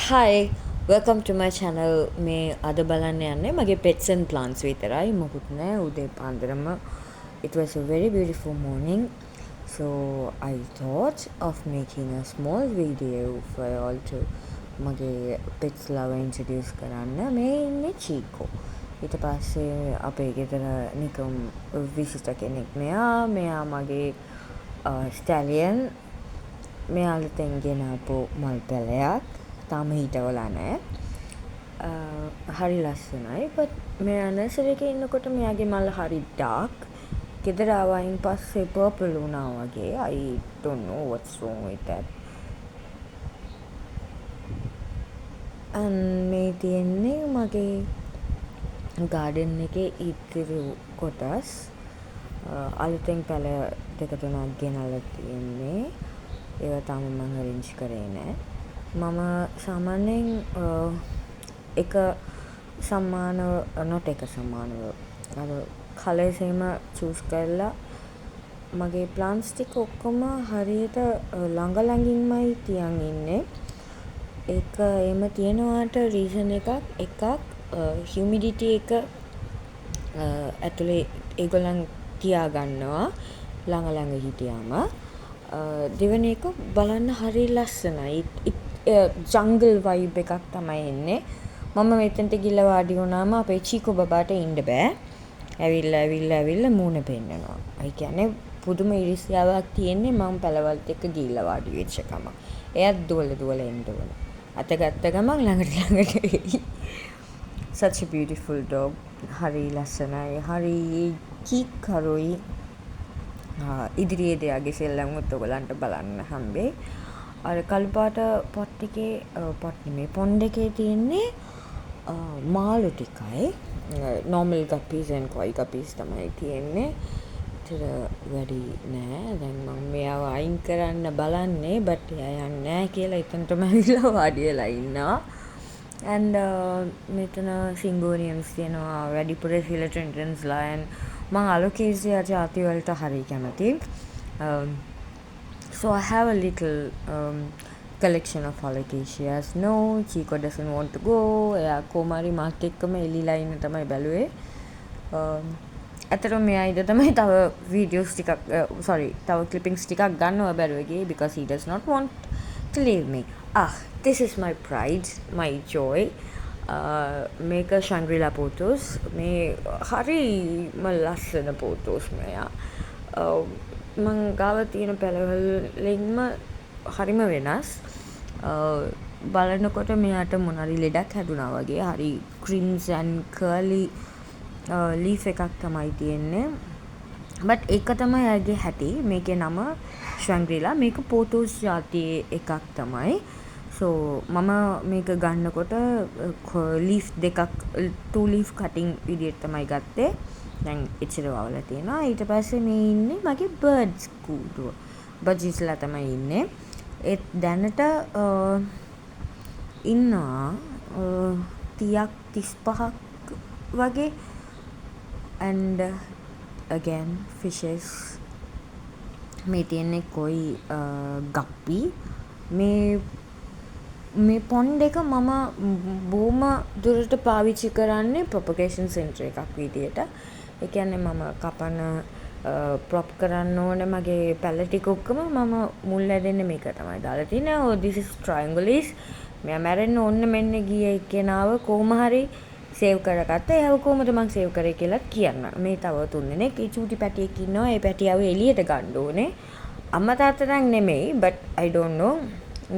Hi, welcome to my channel. මේ අද බලන්න යන්නේ මගේ pets and plants විතරයි. මොකුත් නෑ. උදේ පාන්දරම it was a very beautiful morning, so I thought of making a small video for you all to මගේ pets ලව introduce කරන්න. මේ ඉන්නේ චීකෝ. ඊට පස්සේ අපේ ගෙදර නිකම් විසිටර් කෙනෙක් මෙයා. මෙයා මගේ ස්ටැලියන්. මෙයා අලුතෙන් ගෙනාපු මල් පැලයක්. තාම හිටවලා නෑ. හරි ලස්සනයි. බට් මෙයා නර්සරි එකේ ඉන්නකොට මෙයාගේ මල් හරි ඩාර්ක්. ගෙදර ආවයින් පස්සේ පර්පල් වුණා වගේ. I don't know what's wrong with that. And මේ තියෙන්නේ මගේ ගාඩන් එකේ ඉතිරි කොටස්. අලුතෙන් පැල දෙක තුනක් ගෙනල්ලා තියෙන්නේ. ඒවා තාම මං අරේන්ජ් කරේ නෑ. මම සාමාන්‍යයෙන් එක සමානව, නොට් එක සමානව, අර කලර්ස් එහෙම චූස් කරලා මගේ ප්ලාන්ට්ස් ටික ඔක්කොම හරියට ළඟ ළඟින්මයි තියන් ඉන්නේ. ඒක එහෙම තියෙනවාට රීසන් එකක්, එකක් හියුමිඩිටි එක ඇතුලේ ඒගොල්ලන් තියා ගන්නවා ළඟ ළඟ හිටියාම. දෙවෙනි එක බලන්න හරි ලස්සනයි. ජංගල් වයිබ් එකක් තමයි එන්නේ. මම මෙතනට ගිහිල්ලා වාඩි වුණාම අපේ චීකෝ බබාට ඉන්න බෑ. ඇවිල්ලා ඇවිල්ලා ඇවිල්ලා මූණ පෙන්නනවා. ඒ කියන්නේ පුදුම ඉරිසියාවක් තියෙන්නේ මං පැලවලත් එක්ක ගිහිල්ලා වාඩි වෙච්ච ගමන්. එයාත් දුවලා දුවලා එන්න ඕන. අත ගත්ත ගමන් ළඟට ළඟට එයි. Such a beautiful dog. හරි ලස්සනයි. හරි කීකරුයි. ඉදිරියේදී එයාගේ සෙල්ලමුත් ඔයගොල්ලන්ට බලන්න හම්බෙයි. අර කළු පාට පොට් එකේ, පොට් නෙමෙයි, පොන්ඩ් එකේ තියෙන්නේ මාළු ටිකයි. නෝමල් ගප්පීස් ඇන්ඩ් කොයි ගප්පීස් තමයි තියෙන්නේ. එච්චර වැඩි නෑ. දැන් මම මෙයාව අයින් කරන්න බලන්නේ, බට් එයා යන්නේ නෑ කියලා එතනටම ඇවිල්ලා වාඩි වෙලා ඉන්නවා. And මෙතන සිංගෝනියම්ස් තියෙනවා වැඩිපුර, ෆිලොඩෙන්ඩ්‍රන්ස්ලා, and මං අලෝකේසියා ජාති වලට හරි කැමතියි. So I have a little collection of alocasias. No, Chico doesn't want to go. එයා කොහොම හරි මාත් එක්කම එල්ලිලා ඉන්න තමයි බැලුවේ. ඇත්තටම මෙයා ඉඳ තමයි තව වීඩියෝස් ටිකක්, sorry, තව ක්ලිපින්ග්ස් ටිකක් ගන්නව බැරුව ගියේ because he does not want to leave me. Ah, this is my pride, my joy. මේක ශංග්‍රීලා පෝතෝස්. මේ හරිම ලස්සන පෝතෝස් මෙයා. මං ගාව තියෙන පැළවලින්ම හරිම වෙනස්. බලනකොට මෙයාට මොන හරි ලෙඩක් හැදුනා වගේ. හරි ක්‍රිම්සන් කර්ලි ලීෆ් එකක් තමයි තියෙන්නේ. බට් ඒක තමයි එයාගේ හැටි. මේකේ නම ශංග්‍රීලා. මේක පෝතෝස් ජාතියේ එකක් තමයි. සෝ මම මේක ගන්නකොට ලීෆ් දෙකක්, ටූ ලීෆ් කටින් විදියට තමයි ගත්තේ. දැන් එච්චර වවලා තියෙනවා. ඊට පස්සේ මේ ඉන්නේ මගේ බර්ඩ්ස් කූඩුව. බජිස්ලා තමයි ඉන්නේ. ඒත් දැනට ඉන්නවා 30ක් 35ක් වගේ. And again fishes. මේ තියෙන්නේ කොයි ගප්පි. මේ මේ පොන්ඩ් එක මම බොහොම දුරට පාවිච්චි කරන්නේ ප්‍රොපගේෂන් සෙන්ටර් එකක් විදියට. ඒ කියන්නේ මම කපන, ප්‍රොප් කරන්න ඕන මගේ පැල ටික ඔක්කොම මම මුල් හැදෙන්න මේක තමයි දාලා තියෙන්නේ. Oh, this is triangulis. මෙයා මැරෙන්න ඕන්න මෙන්න ගිය එක්කෙනාව කොහොම හරි සේව් කරගත්තා. එයාව කොහොමද මං සේව් කරේ කියලාත් කියන්න. මේ තව තුන්දෙනෙක්. ඒ චූටි පැටියෙක් ඉන්නවා. ඒ පැටියව එළියට ගන්න ඕනේ. අම්මා තාත්තා නම් නෙමෙයි, but I don't know.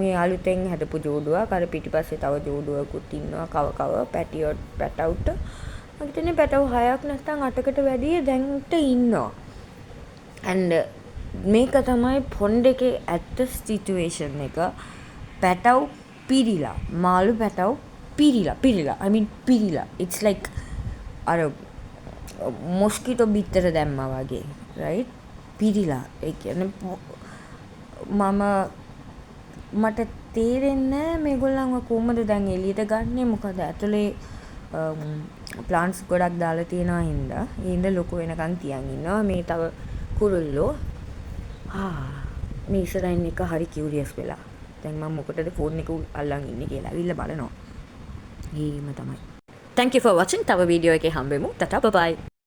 මේ අලුතෙන් හදපු ජෝඩුවක්. අර පිටිපස්සේ තව ජෝඩුවකුත් ඉන්නවා කව කව පැටියෝ පැටවුට. මං හිතන්නේ පැටව් හයක් නැත්නම් අටකට වැඩිය දැන්ට ඉන්නවා. And මේක තමයි පොන්ඩ් එකේ ඇත්ත සිටුේෂන් එක. පැටව් පිරිලා. මාළු පැටව් පිරිලා පිරිලා. I mean පිරිලා. It's like අර මොස්කිටෝ බිත්තර දැම්මා වගේ. Right? පිරිලා. ඒ කියන්නේ මම මට තේරෙන්නේ නෑ මේගොල්ලන්ව කොහොමද දැන් එළියට ගන්නෙ, මොකද ඇතුලේ ප්ලාන්ට්ස් ගොඩක් දාලා තියෙනවා හින්දා. ඒ හින්දා ලොකු වෙනකන් තියන් ඉන්නවා. මේ තව කුරුල්ලෝ. ආ, මේ ඉස්සරහින් එක හරි කියුරියස් වෙලා. දැන් මම මොකටද ෆෝන් එක අල්ලන් ඉන්නේ කියලා ඇවිල්ලා බලනවා. එහෙම තමයි. Thank you for watching. තව වීඩියෝ එකේ හම්බෙමු. ටටා, බයි බයි.